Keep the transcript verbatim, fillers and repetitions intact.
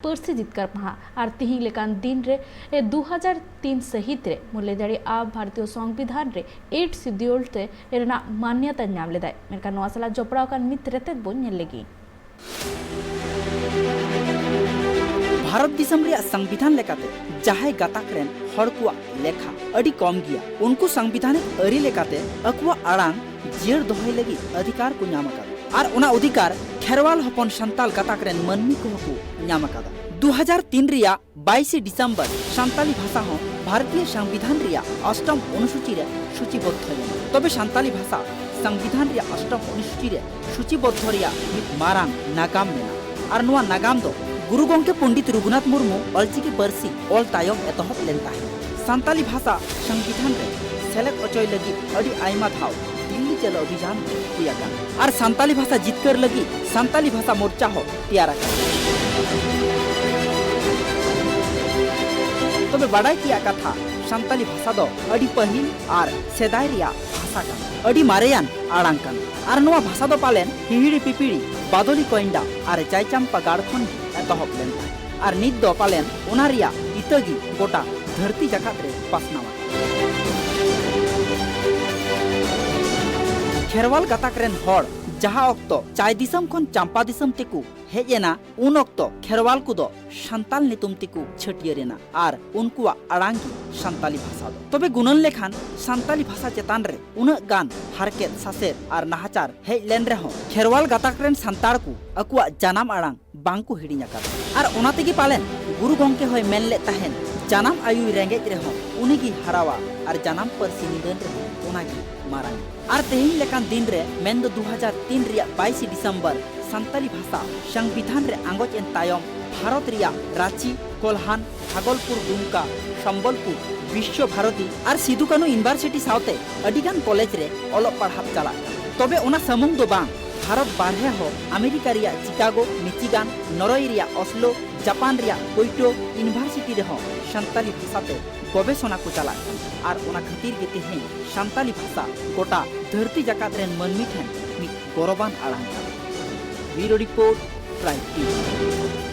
ᱯᱟᱹᱨᱥᱤ ᱡᱤᱛᱠᱟᱹᱨ ᱢᱟᱦᱟ ᱟᱨ ᱛᱤᱦᱤᱧ ᱞᱮᱠᱟᱱ ᱫᱤᱱ ᱨᱮ ᱮ, ᱫᱩ ᱦᱟᱡᱟᱨ ᱛᱤᱱ ᱥᱟᱹᱦᱤᱛ ᱨᱮ ᱢᱩᱞᱞᱮᱫᱟᱲᱤ ᱟᱵ ᱵᱷᱟᱨᱚᱛᱤᱭᱚ ᱥᱚᱝᱵᱤᱫᱷᱟᱱ ᱨᱮ ᱮᱭᱤᱴ ᱥᱤᱰᱤᱭᱩᱞ ᱛᱮ ᱨᱮᱱᱟᱜ ᱢᱟᱱᱭᱚᱛᱟ ᱧᱟᱢ ᱞᱮᱫᱟᱭ᱾ ᱢᱮᱱᱠᱷᱟᱱ ᱱᱚᱣᱟ ᱥᱟᱞᱟᱜ ᱡᱚᱯᱲᱟᱣ ᱟᱠᱟᱱ ᱢᱤᱫ ᱨᱮᱛᱮᱫ ᱵᱚᱱ ᱧᱮᱞ ᱞᱮᱜᱮ᱾ ᱵᱷᱟᱨᱚᱛ ᱫᱤᱥᱚᱢ ᱨᱮᱭᱟᱜ ᱥᱚᱝᱵᱤᱫᱷᱟᱱ ᱞᱮᱠᱟᱛᱮ ᱡᱟᱦᱟᱸᱭ ᱜᱟᱛᱟᱠ ᱨᱮᱱ ᱦᱚᱲ ᱠᱚᱣᱟᱜ ᱞᱮᱠᱷᱟ ᱟᱹᱰᱤ ᱠᱚᱢ ᱜᱮᱭᱟ, ᱩᱱᱠᱩ ᱥᱟᱝᱵᱤᱫᱷᱟᱱᱤᱠ ᱟᱹᱨᱤ ᱞᱮᱠᱟᱛᱮ ᱟᱠᱚᱣᱟᱜ ᱟᱲᱟᱝ ᱡᱤᱭᱟᱹᱲ ᱫᱚᱦᱚᱭ ᱞᱟᱹᱜᱤᱫ ᱚᱫᱷᱤᱠᱟᱨ ᱠᱚ ᱧᱟᱢ ᱟᱠᱟᱫᱟ᱾ ᱟᱨ ᱚᱱᱟ ᱚᱫᱷᱤᱠᱟᱨ ᱠᱷᱮᱨᱣᱟᱞ ᱦᱚᱯᱚᱱ ᱥᱟᱱᱛᱟᱞ ᱜᱟᱛᱟᱠ ᱨᱮᱱ ᱢᱟᱹᱱᱢᱤ ᱠᱚᱦᱚᱸ ᱠᱚ ᱧᱟᱢ ᱟᱠᱟᱫᱟ᱾ ᱫᱩ ᱦᱟᱡᱟᱨ ᱛᱤᱱ ᱨᱮᱭᱟᱜ ᱵᱟᱭᱤᱥᱮ ᱰᱤᱥᱮᱢᱵᱚᱨ ᱥᱟᱱᱛᱟᱞᱤ ᱵᱷᱟᱥᱟ ᱦᱚᱸ ᱵᱷᱟᱨᱚᱛᱤᱭᱚ ᱥᱚᱝᱵᱤᱫᱷᱟᱱ ᱨᱮᱭᱟᱜ ᱚᱥᱴᱚᱢ ᱚᱱᱩᱥᱩᱪᱤ ᱨᱮ ᱥᱩᱪᱤᱵᱚᱫᱽᱫᱷᱚ ᱞᱮᱱᱟ᱾ ᱛᱚᱵᱮ ᱥᱟᱱᱛᱟᱞᱤ ᱵᱷᱟᱥᱟ ᱥᱚᱝᱵᱤᱫᱷᱟᱱ ᱨᱮᱭᱟᱜ ᱚᱥᱴᱚᱢ ᱚᱱᱩᱥᱩᱪᱤ ᱨᱮ ᱥᱩᱪᱤᱵᱚᱫᱽᱫᱷᱚ ᱨᱮᱭᱟᱜ ᱢᱤᱫ ᱢᱟᱨᱟᱝ ᱱᱟᱜᱟᱢ ᱢᱮᱱᱟᱜᱼᱟ᱾ ᱟᱨ ᱱᱚᱣᱟ ᱱᱟᱜᱟᱢ ᱫᱚ ᱜᱩᱨᱩ ᱜᱚᱢᱠᱮ ᱯᱚᱱᱰᱤᱛ ᱨᱚᱜᱷᱩᱱᱟᱛᱷ ᱢᱩᱨᱢᱩ ᱚᱞᱪᱤᱠᱤ ᱯᱟᱹᱨᱥᱤ ᱚᱞ ᱛᱟᱭᱚᱢ ᱮᱛᱚᱦᱚᱵ ᱞᱮᱱ ᱛᱟᱦᱮᱸᱫ᱾ ᱥᱟᱱᱛᱟᱞᱤ ᱵᱷᱟᱥᱟ ᱥᱚᱝᱵᱤᱫᱷᱟᱱ ᱨᱮ ᱥᱮᱞᱮᱫ ᱚᱪᱚᱭ ᱞᱟᱹᱜᱤᱫ ᱟᱹᱰᱤ ᱟᱭᱢᱟ ᱫᱷᱟᱣ ᱫᱤᱞᱞᱤ ᱪᱚᱞᱚ ᱚᱵᱷᱤᱡᱟᱱ ᱦᱩᱭ ᱟᱠᱟᱱᱟ᱾ ᱟᱨ ᱥᱟᱱᱛᱟᱞᱤ ᱵᱷᱟᱥᱟ ᱡᱤᱛᱠᱟᱹᱨ ᱞᱟᱹᱜᱤᱫ ᱥᱟᱱᱛᱟᱞᱤ ᱵᱷᱟᱥᱟ ᱢᱳᱨᱪᱟ ᱦᱚᱸ ᱛᱮᱭᱟᱨ ᱟᱠᱟᱱᱟ᱾ ᱛᱚᱵᱮ ᱵᱟᱰᱟᱭ ᱛᱮᱭᱟᱜ ᱠᱟᱛᱷᱟ, ᱥᱟᱱᱛᱟᱞᱤ ᱵᱷᱟᱥᱟ ᱫᱚ ᱟᱹᱰᱤ ᱯᱟᱹᱦᱤᱞ ᱟᱨ ᱥᱮᱫᱟᱭ ᱨᱮᱭᱟᱜ ᱵᱷᱟᱥᱟ ᱠᱟᱱᱟ, ᱟᱹᱰᱤ ᱢᱟᱨᱮᱭᱟᱱ ᱟᱲᱟᱝ ᱠᱟᱱᱟ᱾ ᱟᱨ ᱱᱚᱣᱟ ᱵᱷᱟᱥᱟ ᱫᱚ ᱯᱟᱞᱮᱱ ᱦᱤᱦᱤᱲᱤ ᱯᱤᱯᱤᱲᱤ, ᱵᱟᱫᱚᱞᱤ ᱠᱚᱭᱱᱰᱟ ᱟᱨ ᱡᱟᱭᱪᱟᱢᱯᱟ ᱜᱟᱲ ᱠᱷᱚᱱ ᱜᱮ ᱮᱛᱚᱦᱚᱵ ᱞᱮᱱ ᱛᱟᱦᱮᱸᱫ᱾ ᱟᱨ ᱱᱤᱛ ᱫᱚ ᱯᱟᱞᱮᱱ ᱚᱱᱟ ᱨᱮᱭᱟᱜ ᱤᱛᱟᱹ ᱜᱮ ᱜᱚᱴᱟ ᱫᱷᱟᱹᱨᱛᱤ ᱡᱟᱠᱟᱛ ᱨᱮ ᱯᱟᱥᱱᱟᱣ ᱟᱠᱟᱱᱟ᱾ ᱠᱷᱮᱨᱣᱟᱞ ᱜᱟᱛᱟᱠ ᱨᱮᱱ ᱦᱚᱲ ᱡᱟᱦᱟᱸ ᱚᱠᱛᱚ ᱪᱟᱭ ᱫᱤᱥᱚᱢ ᱠᱷᱚᱱ ᱪᱟᱢᱯᱟ ᱫᱤᱥᱚᱢ ᱛᱮᱠᱚ ᱦᱮᱡ ᱮᱱᱟ, ᱩᱱ ᱚᱠᱛᱚ ᱠᱷᱮᱨᱣᱟᱞ ᱠᱚᱫᱚ ᱥᱟᱱᱛᱟᱞ ᱧᱩᱛᱩᱢ ᱛᱮᱠᱚ ᱪᱷᱟᱹᱴᱭᱟᱹᱨ ᱮᱱᱟ ᱟᱨ ᱩᱱᱠᱩᱣᱟᱜ ᱟᱲᱟᱝ ᱜᱮ ᱥᱟᱱᱛᱟᱞᱤ ᱵᱷᱟᱥᱟ ᱫᱚ᱾ ᱛᱚᱵᱮ ᱜᱩᱱᱟᱹᱱ ᱞᱮᱠᱷᱟᱱ ᱥᱟᱱᱛᱟᱞᱤ ᱵᱷᱟᱥᱟ ᱪᱮᱛᱟᱱ ᱨᱮ ᱩᱱᱟᱹᱜ ᱜᱟᱱ ᱦᱟᱨᱠᱮᱛ, ᱥᱟᱥᱮᱛ ᱟᱨ ᱱᱟᱦᱟᱪᱟᱨ ᱦᱮᱡ ᱞᱮᱱ ᱨᱮᱦᱚᱸ ᱠᱷᱮᱨᱣᱟᱞ ᱜᱟᱛᱟᱠ ᱨᱮᱱ ᱥᱟᱱᱛᱟᱲ ᱠᱚ ᱟᱠᱚᱣᱟᱜ ᱡᱟᱱᱟᱢ ᱟᱲᱟᱝ ᱵᱟᱝ ᱠᱚ ᱦᱤᱲᱤᱧ ᱟᱠᱟᱫᱟ᱾ ᱟᱨ ᱚᱱᱟ ᱛᱮᱜᱮ ᱯᱟᱞᱮᱱ ᱜᱩᱨᱩ ᱜᱚᱢᱠᱮ ᱦᱚᱸᱭ ᱢᱮᱱ ᱞᱮᱫ ᱛᱟᱦᱮᱱ, "ᱡᱟᱱᱟᱢ ᱟᱭᱳᱭ ᱨᱮᱸᱜᱮᱡ ᱨᱮᱦᱚᱸ ᱩᱱᱤᱜᱮ ᱦᱟᱨᱟᱣᱟ, ᱟᱨ ᱡᱟᱱᱟᱢ ᱯᱟᱹᱨᱥᱤ ᱱᱤᱫᱟᱹᱱ ᱨᱮᱦᱚᱸ ᱚᱱᱟᱜᱮ ᱢᱟᱨᱟᱝ᱾" ᱟᱨ ᱛᱮᱦᱮᱧ ᱞᱮᱠᱟᱱ ᱫᱤᱱ ᱨᱮ, ᱢᱮᱱᱫᱚ ᱫᱩ ᱦᱟᱡᱟᱨ ᱛᱤᱱ ᱨᱮᱭᱟᱜ ᱵᱟᱭᱤᱥᱮ ᱰᱤᱥᱮᱢᱵᱚᱨ, ᱥᱟᱱᱛᱟᱞᱤ ᱵᱷᱟᱥᱟ ᱥᱚᱝᱵᱤᱫᱷᱟᱱ ᱨᱮ ᱟᱸᱜᱚᱪ ᱮᱱ ᱛᱟᱭᱚᱢ ᱵᱷᱟᱨᱚᱛ ᱨᱮᱭᱟᱜ ᱨᱟᱸᱪᱤ, ᱠᱳᱞᱦᱟᱱ, ᱵᱷᱟᱜᱚᱞᱯᱩᱨ, ᱫᱩᱢᱠᱟ, ᱥᱚᱢᱵᱚᱞᱯᱩᱨ, ᱵᱤᱥᱥᱚ ᱵᱷᱟᱨᱚᱛᱤ ᱟᱨ ᱥᱤᱫᱩ ᱠᱟᱹᱱᱩ ᱤᱭᱩᱱᱤᱵᱷᱟᱨᱥᱤᱴᱤ ᱥᱟᱶᱛᱮ ᱟᱹᱰᱤᱜᱟᱱ ᱠᱚᱞᱮᱡᱽ ᱨᱮ ᱚᱞᱚᱜ ᱯᱟᱲᱦᱟᱜ ᱪᱟᱞᱟᱜ ᱠᱟᱱᱟ᱾ ᱛᱚᱵᱮ ᱚᱱᱟ ᱥᱩᱢᱩᱝ ᱫᱚ ᱵᱟᱝ, ᱵᱷᱟᱨᱚᱛ ᱵᱟᱨᱦᱮ ᱦᱚᱸ ᱟᱢᱮᱨᱤᱠᱟ ᱨᱮᱭᱟᱜ ᱪᱤᱠᱟᱜᱳ, ᱢᱤᱪᱤᱜᱟᱱ, ᱱᱚᱨᱳᱭᱮ ᱨᱮᱭᱟᱜ ᱚᱥᱞᱳ, ᱡᱟᱯᱟᱱ ᱨᱮᱭᱟᱜ ᱠᱳᱭᱴᱳ ᱤᱭᱩᱱᱤᱵᱷᱟᱨᱥᱤᱴᱤ ᱨᱮᱦᱚᱸ ᱥᱟᱱᱛᱟᱞᱤ ᱵᱷᱟᱥᱟᱛᱮ ᱜᱚᱵᱮᱥᱚᱱᱟ ᱠᱚ ᱪᱟᱞᱟᱜ ᱠᱟᱱᱟ᱾ ᱟᱨ ᱚᱱᱟ ᱠᱷᱟᱹᱛᱤᱨ ᱜᱮ ᱛᱮᱦᱮᱧ ᱥᱟᱱᱛᱟᱞᱤ ᱵᱷᱟᱥᱟ ᱜᱚᱴᱟ ᱫᱷᱟᱹᱨᱛᱤ ᱡᱟᱠᱟᱛ ᱨᱮᱱ ᱢᱟᱹᱱᱢᱤ ᱴᱷᱮᱱ ᱢᱤᱫ ᱜᱚᱨᱚᱵᱟᱱ ᱟᱲᱟᱝ ᱠᱟᱱᱟ᱾ ᱵᱤᱭᱩᱨᱳ ᱨᱤᱯᱳᱨᱴ, ᱴᱨᱟᱭᱤᱵᱽ ᱴᱤᱵᱷᱤ᱾